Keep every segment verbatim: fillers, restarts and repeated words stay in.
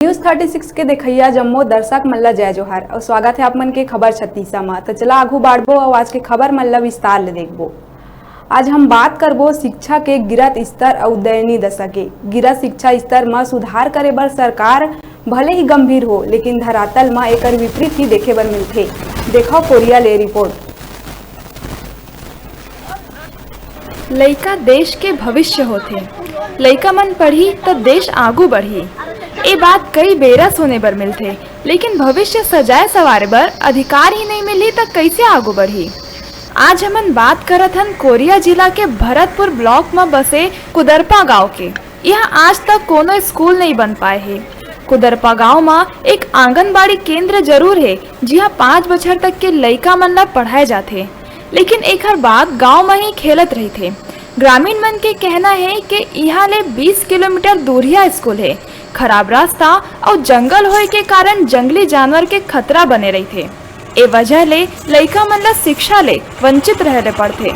News thirty six के देखइया जम्मो दर्शक मन ला जय जोहार अउ स्वागत हे आप मन के खबर छत्तीसा म। त चला आगू बाढ़बो अउ आज के खबर मन ला विस्तार ले देखबो। आज हम बात करबो शिक्षा के गिरत स्तर अउ दयनीय दशा के। गिरत शिक्षा स्तर म सुधार करे बर सरकार भले ही गंभीर हो, लेकिन धरातल म एकर विपरीत ही देखे बर मिलथे। देखव कोरिया ले रिपोर्ट। लइका देश के भविष्य होथे। लइका मन पढ़ही त देश आगू बढ़ही। ए बात कई बेरा सुने बर मिलथे, लेकिन भविष्य सजाए सवारे बर अधिकार ही नइ मिलही त कइसे आगू बढ़ही? आज हमन बात करत हन कोरिया जिला के भरतपुर ब्लॉक म बसे कुदरपा गांव के। इहां आज तक कोनो स्कूल नइ बन पाए हे। कुदरपा गांव म एक आंगनबाड़ी केंद्र जरूर हे, जिहां पाँच बछर तक के लइका मन ला पढ़ाए जाथे, लेकिन एखर बाद गांव म ही खेलत रहिथे। ग्रामीण मन के कहना हे कि इहां ले बीस किलोमीटर दूरिहा स्कूल हे। खराब रास्ता अउ जंगल होए के कारण जंगली जानवर के खतरा बने रहिथे। ए वजह ले लइका मन ला शिक्षा ले वंचित रहे ले पड़थे।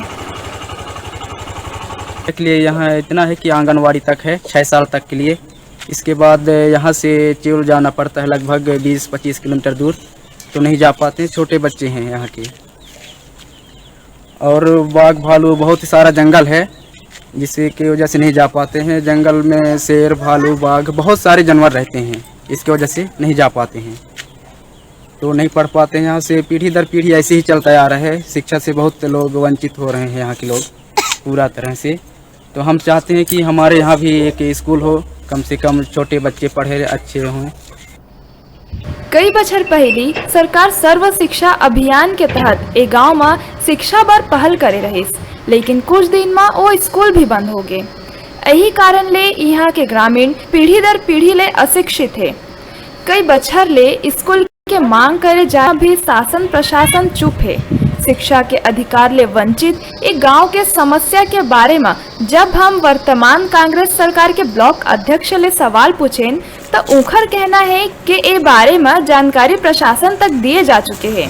के लिए यहाँ इतना है कि आंगनवाड़ी तक है, छः साल तक के लिए। इसके बाद यहाँ से चल जाना पड़ता है लगभग बीस पच्चीस किलोमीटर दूर, तो नहीं जा पाते हैं, छोटे बच्चे हैं यहाँ के। और बाघ भालू, बहुत ही सारा जंगल है, जिसके वजह से नहीं जा पाते हैं। जंगल में शेर, भालू, बाघ, बहुत सारे जानवर रहते हैं, इसके वजह से नहीं जा पाते हैं, तो नहीं पढ़ पाते हैं। यहाँ से पीढ़ी दर पीढ़ी ऐसे ही चलता आ रहा है। शिक्षा से बहुत लोग वंचित हो रहे हैं यहाँ के लोग पूरा तरह से। तो हम चाहते हैं कि हमारे यहाँ भी एक स्कूल हो, कम से कम छोटे बच्चे पढ़े, अच्छे हों। कई बछर पहिली सरकार सर्व शिक्षा अभियान के तहत ए गांव म शिक्षा बर पहल करे रहिस, लेकिन कुछ दिन म ओ स्कूल भी बंद हो गे। एही कारण ले इहां के ग्रामीण पीढ़ी दर पीढ़ी ले अशिक्षित हे। कई बछर ले स्कूल के मांग करे जा भी शासन प्रशासन चुप हे। शिक्षा के अधिकार ले वंचित ए गांव के समस्या के बारे म जब हम वर्तमान कांग्रेस सरकार के ब्लॉक अध्यक्ष ले सवाल पूछेन, त उंखर कहना हे कि ए बारे म जानकारी प्रशासन तक दिए जा चुके हे।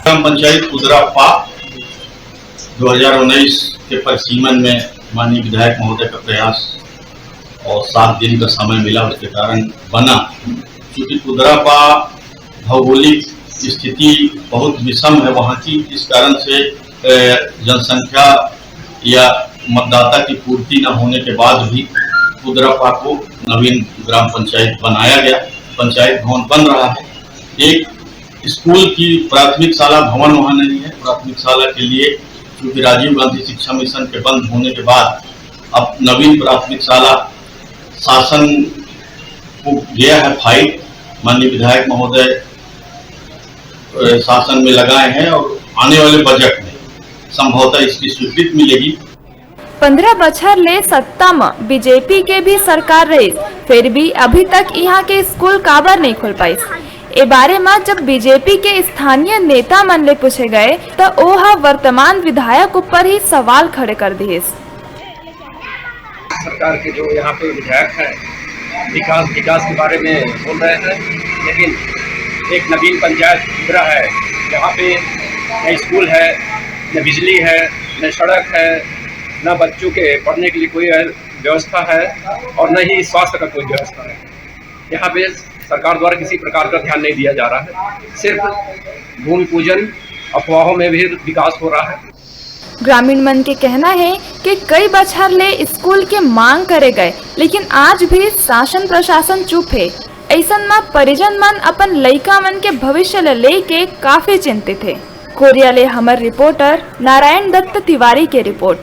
ग्राम पंचायत कुदरापा दो हज़ार उन्नीस के परिसीमन में माननीय विधायक महोदय का प्रयास और सात दिन का समय मिला, उसके कारण बना। क्योंकि कुदरापा भौगोलिक स्थिति बहुत विषम है वहाँ की, इस कारण से, अ, जनसंख्या या मतदाता की पूर्ति न होने के बाद भी कुदरापा को नवीन ग्राम पंचायत बनाया गया, पंचायत भवन बन रहा है। एक स्कूल की प्राथमिक शाला भवन वहाँ नहीं है। प्राथमिक शाला के लिए, क्योंकि राजीव गांधी शिक्षा मिशन के बंद होने के बाद अब नवीन प्राथमिक शाला शासन को गया है फाइल, माननीय विधायक महोदय, अ, शासन में लगाए हैं और आने वाले बजट में संभवतः इसकी स्वीकृति मिलेगी। पंद्रह बछर ले सत्ता म बीजेपी के भी सरकार रहिस, फिर भी अभी तक इहां के स्कूल काबर नइ खोल पाइस? ए बारे म जब बीजेपी के स्थानीय नेता मन ले पूछे गए, त ओ ह वर्तमान विधायक ऊपर ही सवाल खड़े कर दिहिस। सरकार के जो यहाँ पे विधायक हैं, विकास, विकास के बारे में बोल रहे हैं, लेकिन एक नवीन पंचायत कुदरा है, जहाँ पे न स्कूल है, न बिजली है, न सड़क है, न बच्चों के पढ़ने के लिए कोई व्यवस्था है और न ही स्वास्थ्य का कोई व्यवस्था है। यहाँ पे सरकार द्वारा किसी प्रकार का ध्यान नहीं दिया जा रहा है, सिर्फ भूमि पूजन, अफवाहों में भी विकास हो रहा है। ग्रामीण मन के कहना हे कि कई बछर ले स्कूल के मांग करे गए, लेकिन आज भी शासन प्रशासन चुप हे। अइसन म परिजन मन अपन लइका मन के भविष्य ल लेके काफी चिंतित हे। कोरिया ले हमर रिपोर्टर नारायण दत्त तिवारी के रिपोर्ट।